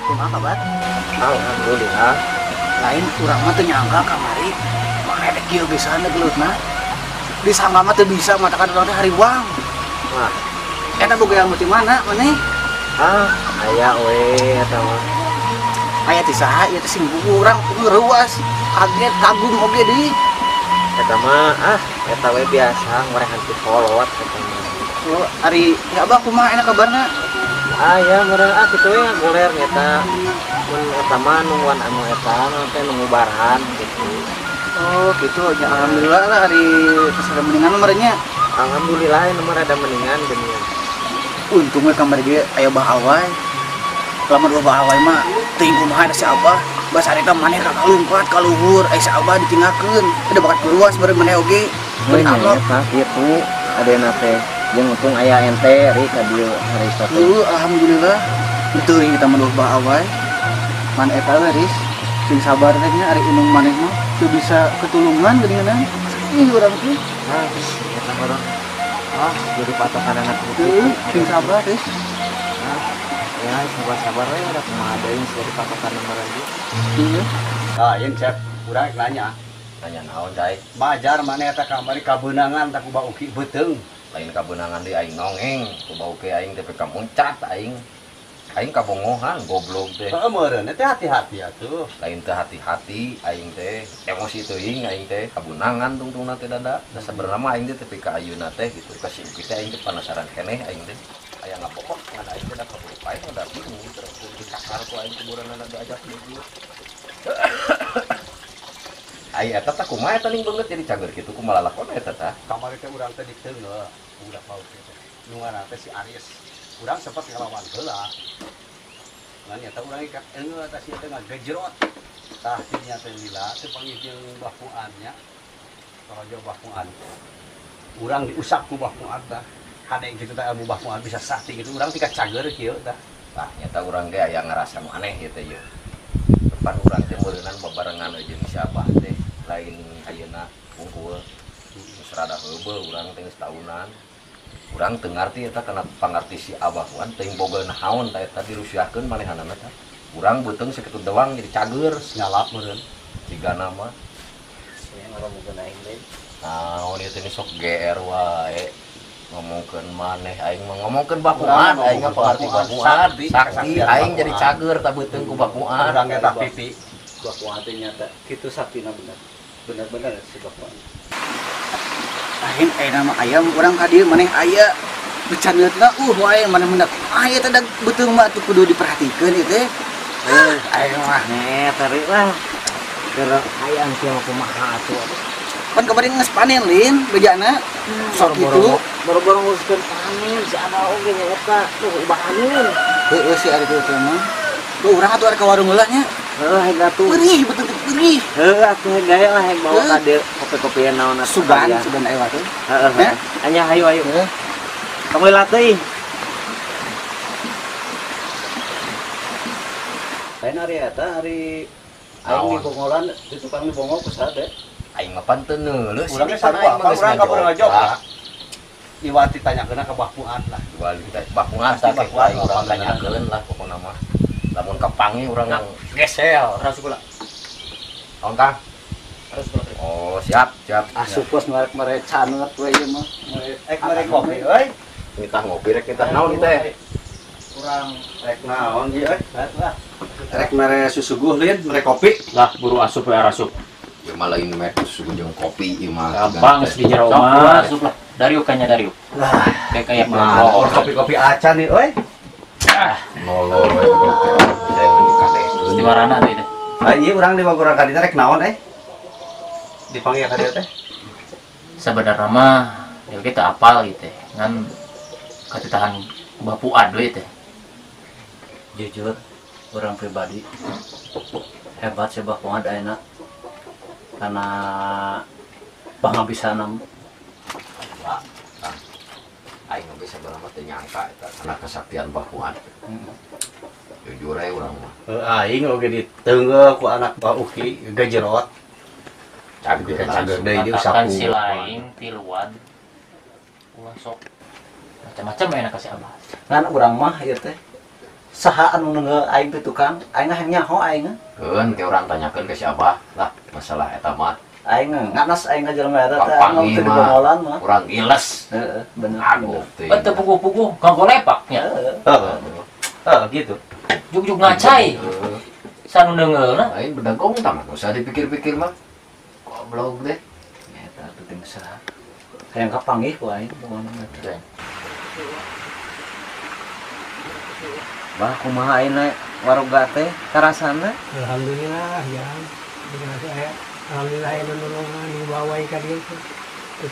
Kumaha kabar? Alhamdulillah. Lain urang mah teu nyangka kamari make kieu bisana geulutna. Disangka mah teu bisa matakan urang teh hariwang. Wah, eta boga ilmu ti mana maneh? Ah, aya we eta mah. Aya ti saha ieu teh sing urang reuas, kaget kagum oge deui. Eta mah ah, eta we biasa ngorehan ti kolot eta mah. Oh, ari ya abah kumaha enak kabarna? Ah ya meureun ah kitu we goler eta. Mun eta mah nungguan anu eta teh nunggu barahan gitu. Oh, gitu ya alhamdulillah lah ari geus ada mendingan mah nya. Alhamdulillah ini mah rada mendingan geuningan. Untung we kamari ge aya Bah Awai. Lamun Bah Awai mah teuing kumaha da si Abah. Bas harita maneh ka kalungkat ka luhur, ai si Abah ditinggalkeun. Ada bakat keluas bareng maneh oge. Bari amlok eta kitu adena teh. Jeung untung aya ente ri ka dieu harita teh. Heuh, alhamdulillah. Teuing kita mah Bah Awai. Man eta we Ris, sing sabar teh nya ari indung maneh mah teu bisa ketulungan geuningan. Ih urang teh. Ah, eta mah. Ah, jadi patokan anak kitu. Heuh, sing sabar Ris. Ah, ya sabar-sabar we da kumaha deui jadi patokan meureun dieu. Heuh. Ah, yen cep, urang nanya. Nanya naon cai? Majar maneh eta kamari kabeunangan tak ku Bah Uki beuteung. Lain kabeunangan deui aing nongeng, ku Bah Uki aing teh ka muncrat aing. Aing kabongohan goblok teh. Heeh meureun teh hati-hati atuh. Lain teh hati-hati aing teh emosi teuing aing teh kabeunangan tungtungna teh dada. Da sabenerna mah aing teh tepi ka ayeuna teh gitu ka si Uki teh aing teh penasaran keneh aing teh. Aya ngapokok ngan aing teh da kaburu aing da bingung terus dikakar ku aing kuburanna diajak deui. Ai eta tah kumaha eta ning beungeut jadi cager kitu kumaha lalakon eta tah. Kamari teh urang teh diteungeuh budak Bah Uki teh. Nu ngaranna teh si Aris. Urang sempat ngelawan heula. Ngan nyata urang ka eungeuh tah si eta ngagejrot. Tah dinya teh lila teh panggih jeung Bah Fuad nya. Torojo Bah Fuad. Urang diusap ku Bah Fuad tah. Hade kitu teh ilmu Bah Fuad bisa sakti kitu urang tika cager kieu tah. Tah nyata urang ge aya ngarasa nu aneh ieu teh ieu. Depan urang teh meureunnan babarengan jeung si Abah teh lain ayeuna wungkul. Geus rada heubeul urang teh geus taunan. Urang teu ngarti eta kana pangarti si Abah Fuad teuing boga naon tah eta dirusiahkeun manehanana tah. Urang beuteung sakitu doang jadi cager nyalap meureun. Cigana mah. Sia ngomongkeun aing deui. Naon ieu teh sok GR wae. Ngomongkeun maneh aing mah ngomongkeun Bah Fuad aing mah pangarti Bah Fuad. Sakti aing jadi cager tah beuteung ku Bah Fuad. Urang eta pipi. Bah Fuad teh nyata kitu saktina bener. Bener-bener si Bah Fuad. Aing aya nama ayam urang ka dieu maneh aya becandeutna wae maneh mendak aya teh da beuteung mah atuh kudu diperhatikeun ieu teh. Aing mah ne tari lah. Keur hayang kieu mah kumaha atuh. Pan kamari geus panen lin bejana. Sok kitu boro-boro nguruskeun panen si Abah oge nya eta tuh ubahaneun. Heueuh si ari teh mah. Tuh urang atuh ari ka warung heula nya. Heuh heg atuh. Perih betul perih. Heuh atuh heg gae lah heg bawa ka dieu kopi-kopian naon atuh. Sugan, sugan aya teh. Heeh. Anya hayu hayu. Heeh. Kamu latih. Lain ari eta ari aing di bongolan di tukang di bongol ku saha teh? Aing mah pan teu neuleuh urang ge sarua pan urang ka urang ngajok. Iwati tanyakeun ka Bah Fuad lah. Iwati Bah Fuad tah aing urang tanyakeun lah pokona mah. Lamun kapangi urang gesel. Harus pula. Naon Kang? Harus pula. Oh, siap, siap. Asup pos merek merek canet we ieu mah. Ek merek kopi euy. Nitah ngopi rek nitah naon teh? Kurang rek naon ieu euy. Lah. Rek mere susuguh lin, mere kopi. Lah buru asup we arasup. Ieu mah lain merek susuguh jeung kopi ieu mah. Gampang geus di jero mah. Asup lah. Dariuk kayaknya dariuk. Lah, kayak kayak kopi-kopi acan nih euy. Ah, nolol we di warana tuh itu. Ah, iya urang di urang ka dieu rek naon euy? Dipanggil ka dieu teh. Sabenerna mah ya kita apal gitu ngan katitahan Bah Fuad we teh. Jujur urang pribadi hebat si Bah Fuad ayeuna karena pangabisana. Aing mah bisa berapa teu nyangka eta kana kesaktian Bah Fuad. Jujur ae urang mah. Heuh aing oge diteungeuh ku anak Bah Uki gejerot. Cager cager deui diusap ku. Si lain tiluan. Ulah sok macam-macam enak kasih Abah. Ngan urang mah ieu teh Saha anu neunggeul aing teh tukang, aing hayang nyaho aing. Keun ke urang tanyakeun ke si Abah lah masalah eta mah. Aing nganas aing ka jelema eta teh aing teu dibongolan mah. Urang giles. Heeh, bener. Teu puguh-puguh kagolepak nya. Heeh. Heeh gitu. Juk-juk ngacai. Sanu neungeulna. Lain bedagong tah mah usah dipikir-pikir mah. Goblok deh. Eta tuh teh saha. Hayang kapanggih ku aing pokona mah. Bah kumaha ayeuna waroga teh karasana? Alhamdulillah ya. Alhamdulillah aya nulungan dibawai ka dieu teh.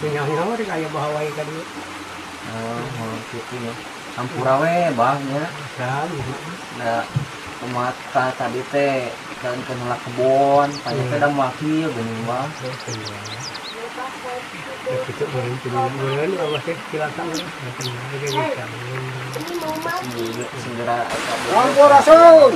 Teu nyaho-nyaho rek aya bawai ka dieu. Oh, kitu nya. Hampura we bah nya. Da kumaha tadi teh kan heula kebon, tanya teh da moal kieu geuning mah. Kitu meureun meureun abah teh cilaka meureun. Segera Sampurasun.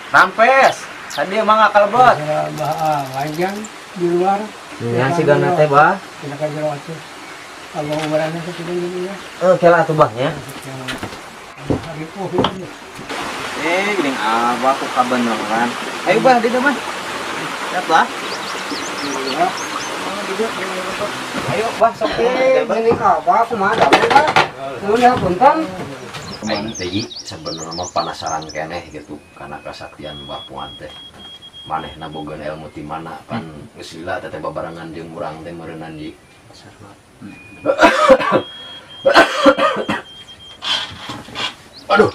Rampes. Tadi emang akal bot. Bah, panjang di luar. Nya sigana teh bah. Kena ka jero atuh. Abah ubaranna sakitu gitu ya. Kela atuh bah nya. Geuning abah ku kabeneran. Ayo bah di dieu mah. Siap lah. Ayo bah sok. Geuning abah kumaha da bah. Nuhun ya punten. Aing teh sebenarnya mah penasaran keneh gitu karena kasaktian Mbah Puan teh. Manehna boga ilmu ti mana pan geus lila teh babarengan jeung urang teh meureunnan ji. Aduh.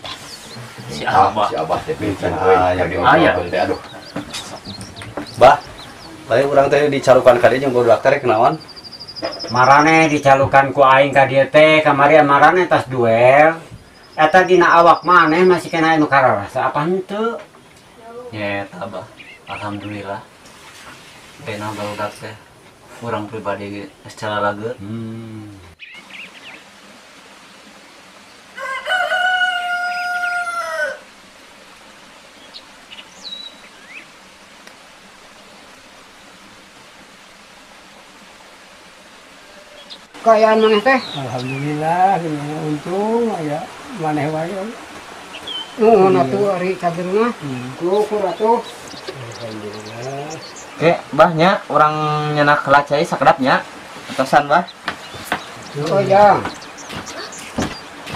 Si Abah. Si Abah teh pincen euy. Aya teh aduh. Bah, lain urang teh dicalukan ka dieu jeung barudak teh rek naon? Marane dicalukan ku aing ka dieu teh kamari marane tas duel. Eta dina awak maneh masih kena anu kararasa apa henteu? Nya eta Abah. Alhamdulillah. Pena barudak teh urang pribadi secara lager. Kaayaan maneh teh? Alhamdulillah, untung aya maneh wae. Nuhun atuh ari kaderna. Luhur atuh. Alhamdulillah. Oke, bah nya urang nyenak heula cai sakedap nya. Atosan bah. Oh ya.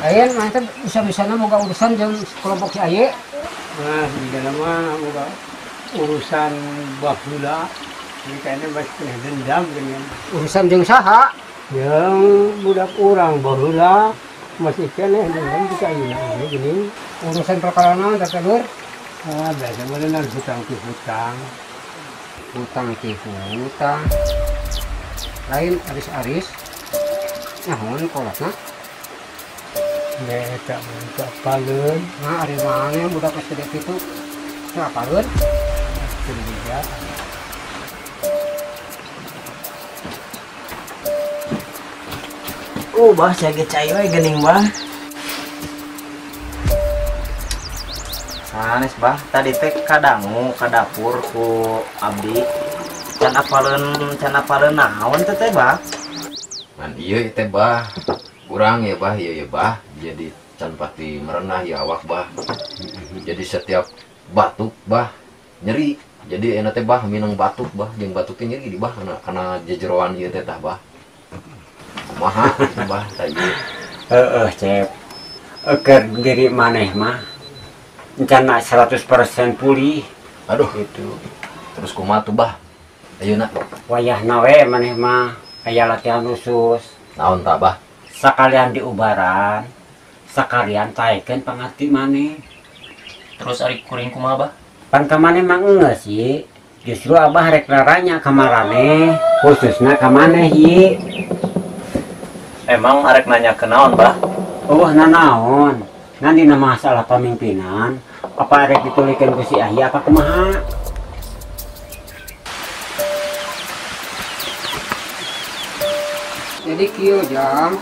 Ayeuna maneh teh bisa-bisana boga urusan jeung kelompok si Aye. Nah, di dalam mah boga urusan baheula. Ini kayaknya masih kena dendam geuning. Urusan jeung saha? Yang budak urang baheula masih keneh dendam ka ayeuna geuning. Urusan perkara naon teh lur? Ah, biasa meureun hutang ti hutang. Hutang ti hutang. Lain aris-aris. Naon kolotna? Nya eta mah teu apaleun. Nah, ari maneh budak geus gede kitu. Teu apaleun? Teu bija. Bah saya ge cai we geuning bah. Sanes bah, tadi teh kadangu ka dapur ku abdi. Can apaleun naon teh teh bah? Ngan ieu teh bah. Urang ya bah, ieu ya bah. Jadi can pati merenah ya awak bah. Jadi setiap batuk bah nyeri. Jadi enak teh bah minang batuk bah, jeung batuk teh nyeri di bah kana jejeroan ieu teh tah bah. Kumaha gitu bah tah ieu. Heeh, Cep. Eker diri maneh mah encan 100% pulih. Aduh gitu. Terus kumaha tuh bah? Ayeuna wayahna we maneh mah aya latihan khusus. Naon tah bah? Sakalian diubaran, sakalian taekeun pangarti maneh. Terus ari kuring kumaha bah? Pan ka maneh mah geus sih. Justru abah rek naranya ka maraneh, khususna ka maneh ieu. Emang arek nanya ke naon bah? Oh, nanaon. Ngan dina masalah pamimpinan, apa arek ditulikeun ku si Ahya apa kumaha? Jadi kieu jang.